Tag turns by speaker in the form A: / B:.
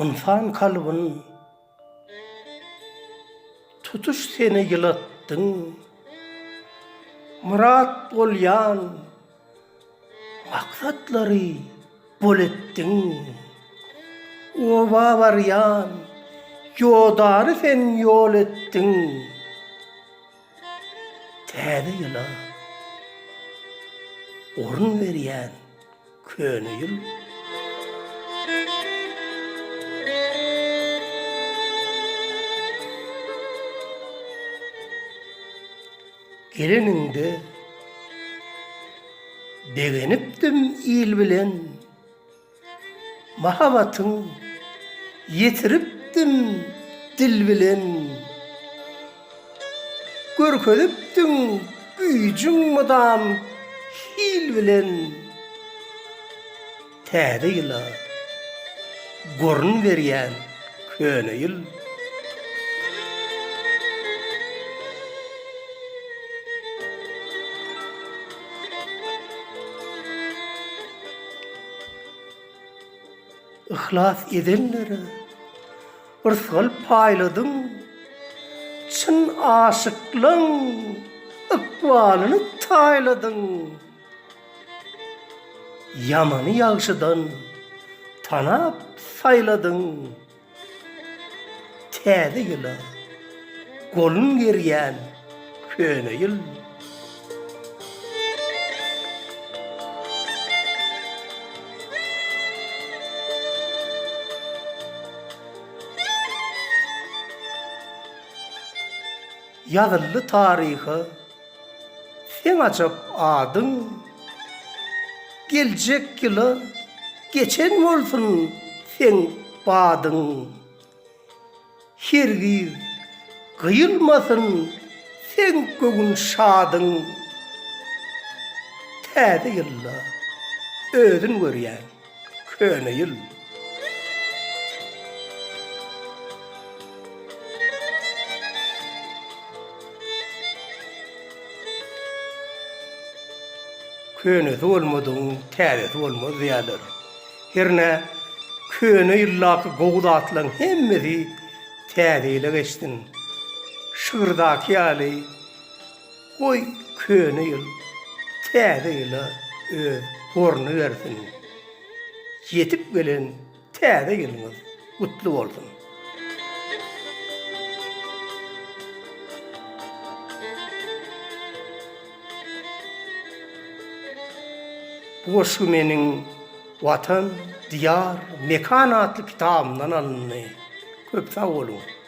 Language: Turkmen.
A: Ynsan kalbyn tutuş sene ýylatdyň. Myrat bolýan maksatlary bol etdiň. Oba barýan ýodany sen ýol etdiň. Täze ýyla orun berýän köne ýyl. Geleniňde begenipdim il bilen. Mahabatyň ýetiripdim dil bilen, Görkezipdiň güýjüň mydam hil bilen. Täze ýyla gorun berýän köne ýyl. Yhlas edenlere yrsgal paýladyň, Çyn aşyklaň ykbalyny taýladyň. Ýamany ýagşydan tanap saýladyň. Täze ýyla golun gerýän köne ýyl. Ýazyldy taryha seň ajap adyň, Geljek ýyla geçen bolsun seň badyň. Hergiz gyýylmasyn seň göwün şadyň, Täze ýylda özün görýän köne ýyl. Könesi bolmadygyň täzesi bolmaz diýýärler. Hernä köne ýyldaky gowy zatlaryň hemmesi täze ýyla geçsin. Şygyrdaky ýaly goý köne ýyl täze ýyla öz ornuny bersin. Ýetip gelen täze ýylyňyz gutly bolsun! Bu goşgy meniň Watan, Diýar, Mekan atly kitabymdan alyndy. Köp sag boluň!